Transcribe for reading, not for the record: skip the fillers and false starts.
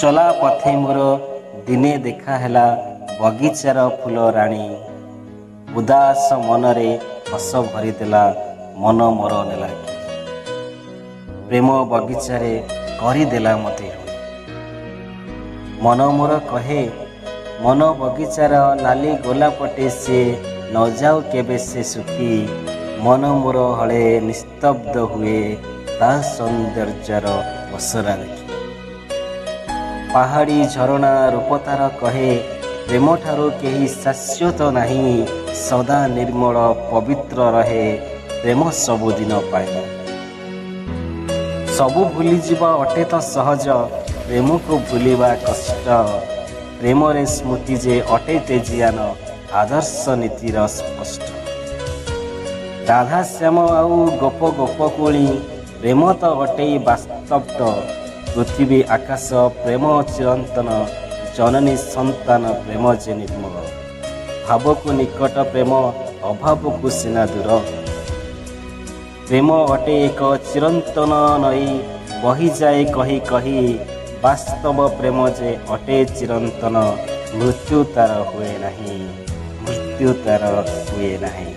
ଚଲା ପଥେ ମୋର ଦିନେ ଦେଖା ହେଲା ବଗିଚାର ଫୁଲ ରାଣୀ, ଉଦାସ ମନରେ ହସ ଭରିଦେଲା, ମନ ମୋର ନେଲା କି ପ୍ରେମ ବଗିଚାରେ କରିଦେଲା ମୋତେ ଋଣୀ। ମନ ମୋର କହେ ମନ ବଗିଚାର ନାଲି ଗୋଲାପଟେ ସିଏ ନ ଯାଉ କେବେ ସେ ଶୁଖି, ମନ ମୋର ହଳେ ନିସ୍ତବ୍ଧ ହୁଏ ତା ସୌନ୍ଦର୍ଯ୍ୟର ପସରା ଦେଖି। ପାହାଡ଼ି ଝରଣା ରୂପ ତାର କହେ ପ୍ରେମଠାରୁ କେହି ଶାଶ୍ୱତ ନାହିଁ, ସଦା ନିର୍ମଳ ପବିତ୍ର ରହେ ପ୍ରେମ ସବୁଦିନ ପାଇଁ। ସବୁ ଭୁଲିଯିବା ଅଟେ ତ ସହଜ, ପ୍ରେମକୁ ଭୁଲିବା କଷ୍ଟ, ପ୍ରେମରେ ସ୍ମୃତି ଯେ ଅଟେ ତେଜିଆନ ଆଦର୍ଶ ନୀତିର ସ୍ପଷ୍ଟ। ରାଧାଶ୍ୟାମ ଆଉ ଗୋପ ଗୋପକୁଳି ପ୍ରେମ ତ ଅଟେଇ ବାସ୍ତବ, ପୃଥିବୀ ଆକାଶ ପ୍ରେମ ଚିରନ୍ତନ, ଜନନୀ ସନ୍ତାନ ପ୍ରେମ ଯେ ନିର୍ମଳ। ଭାବକୁ ନିକଟ ପ୍ରେମ ଅଭାବକୁ ସିନା ଦୂର, ପ୍ରେମ ଅଟେ ଏକ ଚିରନ୍ତନ ନଈ ବହିଯାଏ କହି କହି, ବାସ୍ତବ ପ୍ରେମ ଯେ ଅଟେ ଚିରନ୍ତନ, ମୃତ୍ୟୁ ତାର ହୁଏ ନାହିଁ, ମୃତ୍ୟୁ ତାର ହୁଏ ନାହିଁ।